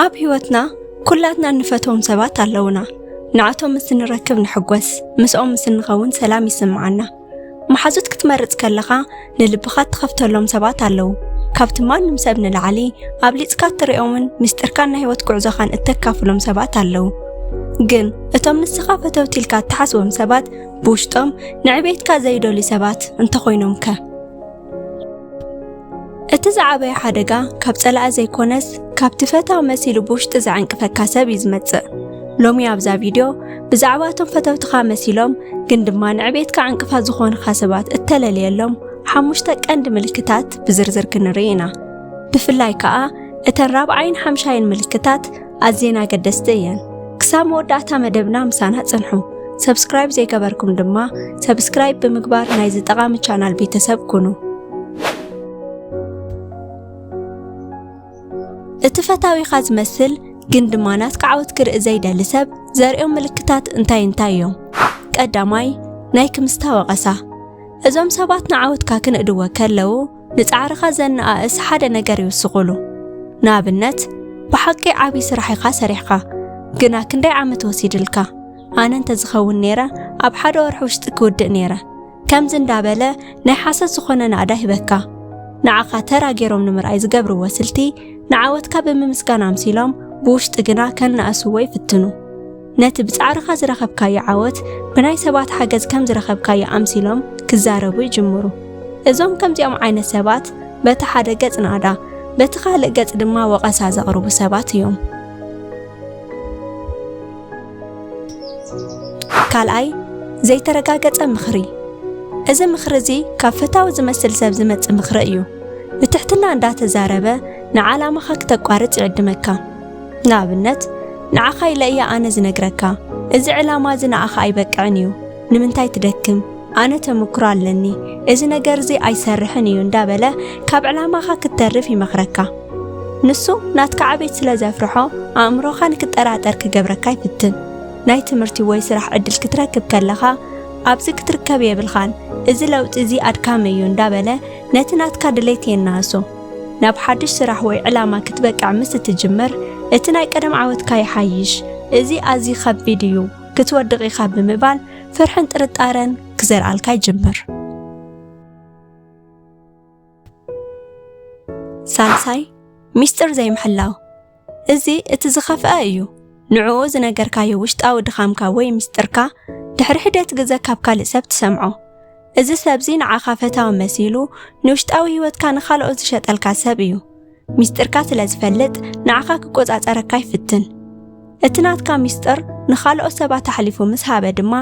ኣብ ህይወትና ኩላትና እንፈትዎም ሰባት ኣለውና። ንዓቶም ምስ እንረክብ ንሕጎስ፣ ምስኦም ምስ እንኸውን ሰላም ይስምዓና። መሓዙት ክትመርጽ ከለኻ ንልብኻ እትኸፍተሎም ሰባት ኣለዉ። ካብቲ ማንም ሰብ ንላዕሊ ኣብሊጽካ እትሪኦምን ምስጢርካን ናይ ህይወት ጉዕዞኻን እተካፍሎም ሰባት ኣለዉ። ግን እቶም ንስኻ ፈተውቲ ኢልካ እትሓስቦም ሰባት ብውሽጦም ንዕቤትካ ዘይደልዩ ሰባት እንተኾይኖምከ? እቲ ዝዓበየ ሓደጋ ካብ ጸላኢ ዘይኮነስ፣ ካብቲ ፈታዊ መሲሉ ብውሽጢ ዘዕንቅፈካ ሰብ እዩ ዝመጽእ። ሎሚ ኣብዛ ቪድዮ፣ ብዛዕባ እቶም ፈተውትኻ መሲሎም ግን ድማ ንዕቤትካ ዕንቅፋት ዝኾኑኻ ሰባት እተለልየሎም ሓሙሽተ ቀንዲ ምልክታት ብዝርዝር ክንርኢ ኢና። ብፍላይ ከኣ እተን ራብዓይን ሓምሻይን ምልክታት ኣዝየን ኣገደስቲ እየን። ክሳብ መወዳእታ መደብና ምሳና ጽንሑ። ሰብስክራይብ ዘይገበርኩም ድማ ሰብስክራይብ ብምግባር ናይዚ ጠቓሚ ቻናል ቤተሰብ ኩኑ። እቲ ፈታዊኻ ዝመስል ግን ድማ ናትካ ዓወት ክርኢ ዘይደሊ ሰብ ዘርእዮም ምልክታት እንታይ እንታይ እዮም? ቀዳማይ፣ ናይ ክምስታ ወቐሳ። እዞም ሰባት ንዓወትካ ክንእድዎ ከለዉ ንጻዕርኻ ዘነኣእስ ሓደ ነገር ይውስኹሉ። ንኣብነት፣ ብሓቂ ዓቢ ስራሕ ኢኻ ሰሪሕካ፣ ግና ክንደይ ዓመት ወሲድልካ? ኣነ እንተዝኸውን ነይረ፣ ኣብ ሓደ ወርሒ ውሽጢ ክውድእ ነይረ። ከምዚ እንዳበለ ናይ ሓሶት ዝኾነ ናእዳ ይህበካ። ንዓኻ ተራ ገይሮም ንምርኣይ ዝገብርዎ ስልቲ፣ ንዓወትካ ብምምስጋን ኣምሲሎም፣ ብውሽጢ ግና ከነኣእስዎ ይፍትኑ። ነቲ ብጻዕርኻ ዝረኸብካዮ ዓወት፣ ብናይ ሰባት ሓገዝ ከም ዝረኸብካዮ ኣምሲሎም ክዛረቡ ይጅምሩ። እዞም ከምዚኦም ዓይነት ሰባት፣ በቲ ሓደ ገጽ ናእዳ፣ በቲ ካልእ ገጽ ድማ ወቐሳ ዘቕርቡ ሰባት እዮም። ካልኣይ፣ ዘይተረጋገጸ ምኽሪ። እዚ ምኽሪ እዚ ካብ ፈታዊ ዝመስል ሰብ ዝመጽእ ምኽሪ እዩ። ብትሕትና እንዳተዛረበ ንዓላማኻ ክተቋርጽ ይዕድመካ። ንኣብነት፣ ንዓኻ ኢለ እየ ኣነ ዝነግረካ፣ እዚ ዕላማ እዚ ንኣኻ ኣይበቅዕን እዩ፣ ንምንታይ ትደክም? ኣነ ተመክሮ ኣለኒ፣ እዚ ነገር እዚ ኣይሰርሕን እዩ እንዳበለ ካብ ዕላማኻ ክትተርፍ ይመኽረካ። ንሱ ናትካ ዕቤት ስለ ዘፍርሖ፣ ኣእምሮኻ ንክጠራጠር ክገብረካ ይፍትን። ናይ ትምህርቲ ወይ ስራሕ ዕድል ክትረክብ ከለኻ፣ ኣብዚ ክትርከብ የብልኻን፣ እዚ ለውጢ እዚ ኣድካሚ እዩ እንዳበለ ነቲ ናትካ ድሌት የናእሶ። ናብ ሓድሽ ስራሕ ወይ ዕላማ ክትበቅዕ ምስ እትጅምር፣ እቲ ናይ ቀደም ዓወትካ ይሓይሽ፣ እዚ ኣዝዩ ከቢድ እዩ፣ ክትወድቕ ኢኻ ብምባል ፍርሕን ጥርጣረን ክዘርኣልካ ይጅምር። ሳልሳይ፣ ሚስጥር ዘይምሕላው። እዚ እቲ ዝኸፍአ እዩ። ንዕኡ ዝነገርካዮ ውሽጣዊ ድኻምካ ወይ ሚስጥርካ ድሕሪ ሒደት ግዘ ካብ ካልእ ሰብ ትሰምዖ። እዚ ሰብዚ ንዓኻ ፈታዊ መሲሉ ንውሽጣዊ ህይወትካ ንኻልኦት ዝሸጠልካ ሰብ እዩ። ሚስጥርካ ስለ ዝፈልጥ ንዓኻ ክቆጻጸረካ ይፍትን። እቲ ናትካ ሚስጥር ንኻልኦት ሰባት ኣሕሊፉ ምስ ሃበ ድማ፣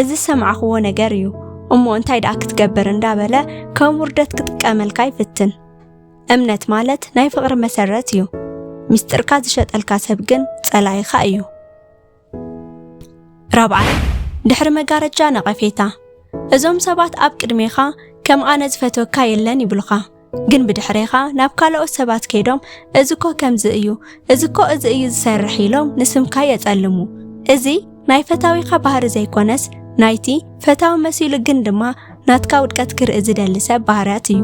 "እዚ ዝሰማዕኽዎ ነገር እዩ፣ እሞ እንታይ ደኣ ክትገብር?" እንዳበለ ከም ውርደት ክጥቀመልካ ይፍትን። እምነት ማለት ናይ ፍቕሪ መሰረት እዩ። ሚስጥርካ ዝሸጠልካ ሰብ ግን ጸላኢኻ እዩ። ራብዓይ፣ ድሕሪ መጋረጃ ነቐፌታ። እዞም ሰባት ኣብ ቅድሜኻ "ከም ኣነ ዝፈትወካ የለን" ይብሉኻ። ግን ብድሕሬኻ ናብ ካልኦት ሰባት ከይዶም፣ "እዚ እኮ ከምዚ እዩ፣ እዚ እኮ እዚ እዩ ዝሰርሕ" ኢሎም ንስምካ የጸልሙ። እዚ ናይ ፈታዊኻ ባህሪ ዘይኮነስ፣ ናይቲ ፈታዊ መሲሉ ግን ድማ ናትካ ውድቀት ክርኢ ዝደሊ ሰብ ባህርያት እዩ።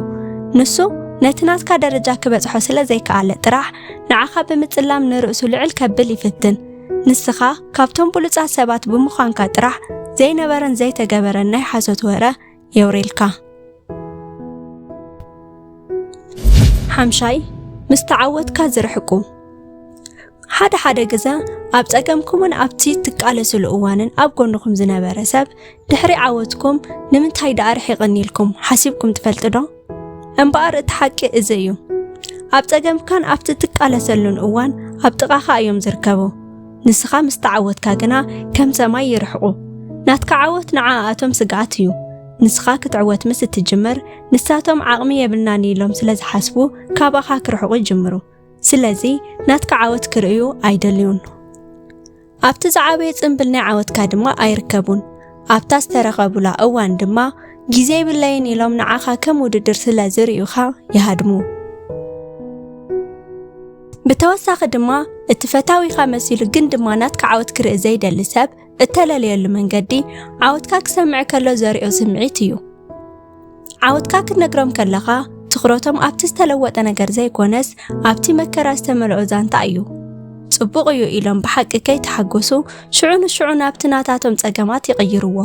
ንሱ ነቲ ናትካ ደረጃ ክበጽሖ ስለ ዘይከኣለ ጥራሕ፣ ንዓኻ ብምጽላም ንርእሱ ልዕል ከብል ይፍትን። ንስኻ ካብቶም ብሉጻት ሰባት ብምዃንካ ጥራሕ ዘይነበረን ዘይተገበረን ናይ ሓሶት ወረ የውሬልካ። ሓምሻይ፣ ምስ ተዓወትካ ዝርሕቁ። ሓደ ሓደ ግዘ ኣብ ጸገምኩምን ኣብቲ ትቃለስሉ እዋንን ኣብ ጎንኹም ዝነበረ ሰብ ድሕሪ ዓወትኩም ንምንታይ ደኣ ርሒቕኒ ኢልኩም ሓሲብኩም ትፈልጡ ዶ? እምበኣር እቲ ሓቂ እዚ እዩ። ኣብ ጸገምካን ኣብቲ ትቃለሰሉን እዋን ኣብ ጥቓኻ እዮም ዝርከቡ። ንስኻ ምስ ተዓወትካ ግና ከም ሰማይ ይርሕቑ። ናትካ ዓወት ንዓኣቶም ስግኣት እዩ። ንስኻ ክትዕወት ምስ እትጅምር፣ ንሳቶም ዓቕሚ የብልናን ኢሎም ስለ ዝሓስቡ ካባኻ ክርሕቑ ይጅምሩ። ስለዚ ናትካ ዓወት ክርእዩ ኣይደልዩን። ኣብቲ ዝዓበየ ጽምብል ናይ ዓወትካ ድማ ኣይርከቡን። ኣብታ ዝተረኸቡላ እዋን ድማ ግዜ የብለይን ኢሎም ንዓኻ ከም ውድድር ስለ ዝርእዩኻ ይሃድሙ። ብተወሳኺ ድማ እቲ ፈታዊኻ መሲሉ ግን ድማ ናትካ ዓወት ክርኢ ዘይደሊ ሰብ እተለልየሉ መንገዲ ዓወትካ ክሰምዕ ከሎ ዘርእዮ ስምዒት እዩ። ዓወትካ ክትነግሮም ከለኻ ትኹረቶም ኣብቲ ዝተለወጠ ነገር ዘይኮነስ ኣብቲ መከራ ዝተመልኦ ዛንታ እዩ። ጽቡቕ እዩ ኢሎም ብሓቂ ከይተሓጎሱ ሽዑ ንሽዑ ናብቲ ናታቶም ጸገማት ይቕይርዎ።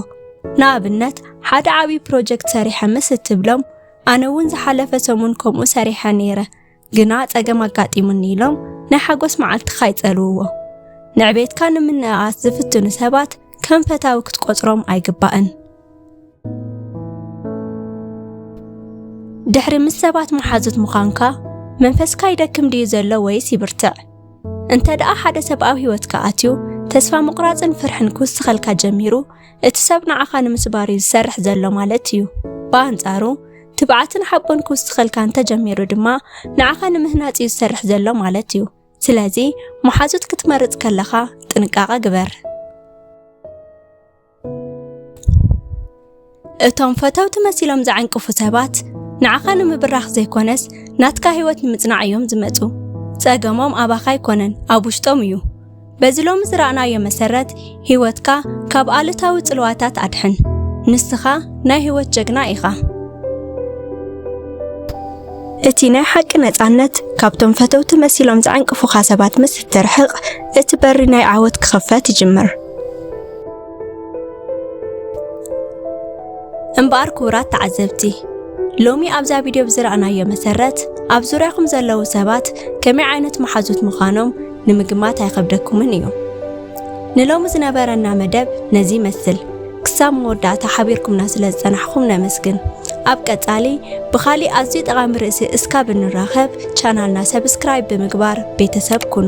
ንኣብነት ሓደ ዓብዪ ፕሮጀክት ሰሪሐ ምስ እትብሎም ኣነ እውን ዝሓለፈ ሰሙን ከምኡ ሰሪሐ ነይረ ግና ጸገም ኣጋጢሙኒ ኢሎም ናይ ሓጎስ መዓልትኻ ይጸልውዎ። ንዕቤትካ ንምንእኣስ ዝፍትኑ ሰባት ከም ፈታዊ ክትቆጽሮም ኣይግባእን። ድሕሪ ምስ ሰባት መሓዙት ምዃንካ መንፈስካ ይደክም ድዩ ዘሎ ወይስ ይብርትዕ? እንተ ደኣ ሓደ ሰብ ኣብ ህይወትካ ኣትዩ ተስፋ ምቑራጽን ፍርሕን ክውስኸልካ ጀሚሩ እቲ ሰብ ንዓኻ ንምስባር እዩ ዝሰርሕ ዘሎ ማለት እዩ። ብኣንጻሩ ትብዓትን ሓቦን ክውስኸልካ እንተጀሚሩ ድማ ንዓኻ ንምህናጽ እዩ ዝሰርሕ ዘሎ ማለት እዩ። ስለዚ መሓዙት ክትመርጽ ከለኻ ጥንቃቐ ግበር። እቶም ፈተውቲ መሲሎም ዘዕንቅፉ ሰባት ንዓኻ ንምብራኽ ዘይኮነስ ናትካ ህይወት ንምጽናዕ እዮም ዝመጹ። ጸገሞም ኣባኻ ኣይኮነን፣ ኣብ ውሽጦም እዩ። በዚ ሎሚ ዝረኣናዮ መሰረት ህይወትካ ካብ ኣሉታዊ ጽልዋታት ኣድሕን። ንስኻ ናይ ህይወት ጀግና ኢኻ። እቲ ናይ ሓቂ ነጻነት ካብቶም ፈተውቲ መሲሎም ዘዕንቅፉኻ ሰባት ምስ እትርሕቕ እቲ በሪ ናይ ዓወት ክኽፈት ይጅምር። እምበኣር ክቡራት ተዓዘብቲ፣ ሎሚ ኣብዛ ቪድዮ ብዝረኣናዮ መሰረት ኣብ ዙርያኹም ዘለዉ ሰባት ከመይ ዓይነት መሓዙት ምዃኖም ንምግማት ኣይኸብደኩምን እዩ። ንሎሚ ዝነበረና መደብ ነዚ ይመስል። ክሳብ መወዳእታ ሓቢርኩምና ስለ ዝጸናሕኩም ነመስግን። ኣብ ቀጻሊ ብኻሊእ ኣዝዩ ጠቓሚ ርእሲ እስካብ እንራኸብ ቻናልና ሰብስክራይብ ብምግባር ቤተሰብ ኩኑ።